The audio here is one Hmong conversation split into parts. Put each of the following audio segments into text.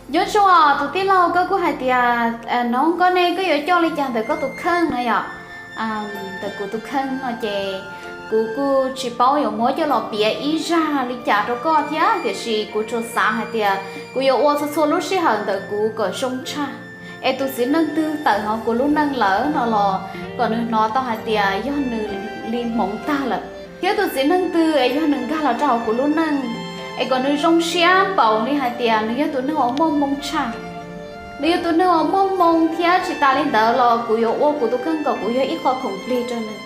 Nyob zoo os tus tij laug, koj kuj hais tias, no koj ne, koj yuav coj li cas ntawm koj tus kheej no yom? Ntawm kuv tus kheej no ces kuv kuj tsis paub yuav muab coj los piav ib zaj li cas rau koj thiab, tiam sis kuv tsuas xav hais tias kuv yuav ua txhua txhua lub sij hawm ntawm kuv kom zoo tshaj. Es tus txiv neej twg tawm hauv kuv lub neej lawm no los kom nws hnov tau hais tias yog nws li hmoov tag lawm. Thiab tus txiv neej twg es yog nws nkag los rau hauv kuv lub neej, es kom nws zoo siab npaum li hais tias nws yog tus neeg uas muaj hmoo tshaj. Nws yog tus neeg uas muaj hmoo thiab tsis tas li ntawd los kuv yuav ua kuv tus kheej kom kuv yog ib qho khoom plig rau nws.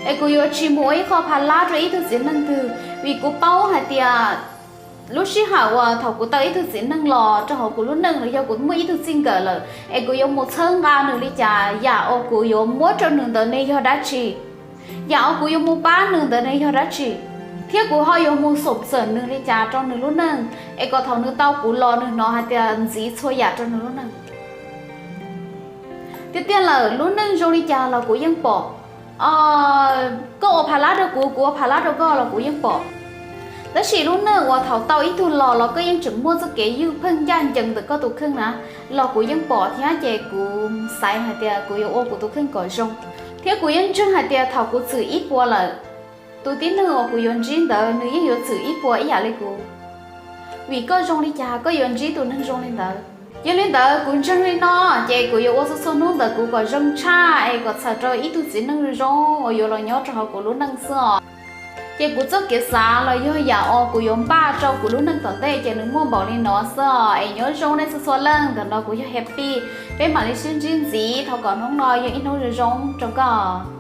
Es kuv yuav tsis mus ua ib qho phav lab rau ib tug txiv neej twg, vim kuv paub hais tias lub sij hawm uas thaum kuv tau ib tug txiv neej los rau hauv kuv lub neej los yog kuv muaj ib tug txij nkawm lawm, es kuv yuav mus txhawb nqa nws li cas, yam uas kuv yuav muab rau nws ntawd ne yog dab tsi, yam uas kuv yuav mus pab nws ntawd ne yog dab tsi, thiab kuv ho yuav mus xoom xwm nws li cas rau nws lub neej, es kom thaum nws tau kuv los nws hnov hais tias ntxiv txhua yam rau nws lub neej. Tiag tiag lawm, lub neej zoo li cas los kuv yeej pom. Koj ua phav lab rau kuv, kuv ua phav lab rau koj los kuv yeej pom. Tab sis lub neej uas thaum tau ib tug los los koj yeej tseem muaj txoj kev ywj pheej ncaj ncees ntawm koj tus kheej na, los kuv yeej pom thiab ces kuv xaiv hais tias kuv yuav ua kuv tus kheej kom zoo. Thiab kuv yeej ntseeg hais tias thaum kuv txwm ib puas lawm, tus tib neeg uas kuv yuav ntsib ntawd nws yeej yuav txwm ib puas ib yam li kuv. Vim koj zoo li cas koj yuav ntsib tus neeg zoo li ntawd. Yog li ntawd kuv ntseeg li no, ces kuv yuav ua txhua txhua hnub ntawm kuv kom zoo tshaj es kom txhawm rau ib tug txiv neej zoo uas yuav los nyob rau hauv kuv lub neej xwb os. Ces kuv txoj kev xav los yog yam uas kuv yuav npaj rau kuv lub neej tom ntej ces nws muaj npaum li no xwb os. Es nyob zoo nej txhua txhua leej, ntawm no kuv yog Happy. Peb mam li sib ntsib ntxiv, thov kom hnub no yog ib hnub zoo zoo rau koj.